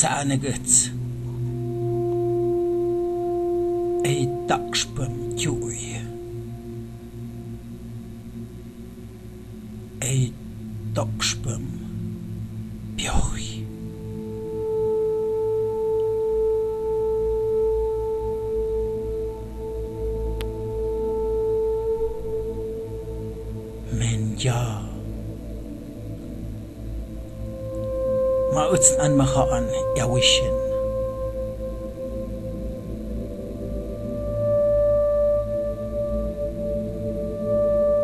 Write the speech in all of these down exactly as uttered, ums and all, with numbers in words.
Tà:nagüts. Ei takspem kiu'i. Ei takspem piohi. Men ya. Ma utsn an ma ha'an iawisyn.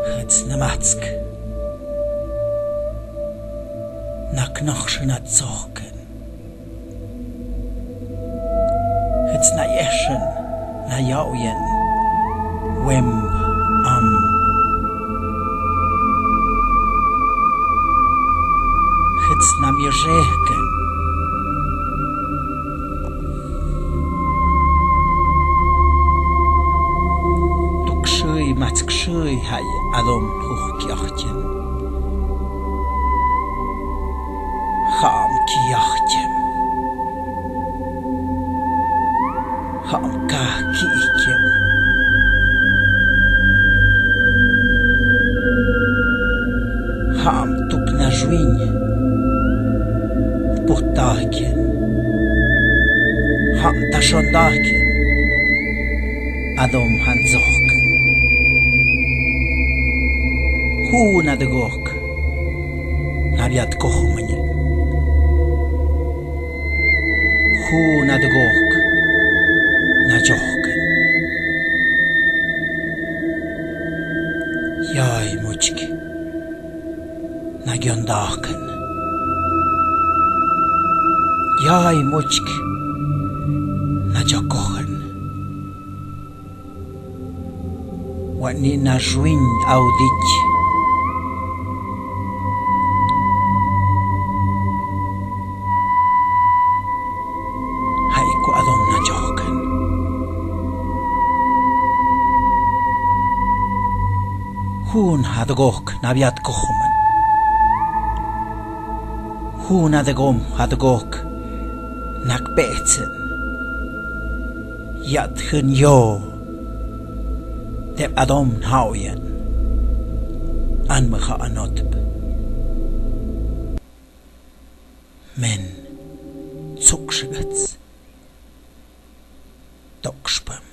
Hëts na mahtsk. Na knohksyn na tsohkën. Hëts na iesyn na yaoyin. Wemb am. Hëts na miesehkën. Tuksyi mahtskyi hai adom huhkiahkën. Ham kiahkën. Ham kahkihkën. Ham tupna zwin. Puhtahkën. Ham tashondahkën. Adom han tsohkën. Hu na dgohk. Na biatkohmën. Hu na dgohk. Na yohkën. Yai muchk. Na giondahkën. Yai muchk. Na yokohën. Wani na zwin audich. Hai ku adom na yohkën. Hun hadgohk na biatkohmën. Hun hadgom hadgohk na kpetsën. Yat hun yo. Tep adom haoyin. An ma ha anotp. Men tsuksyi gats. Tokspem.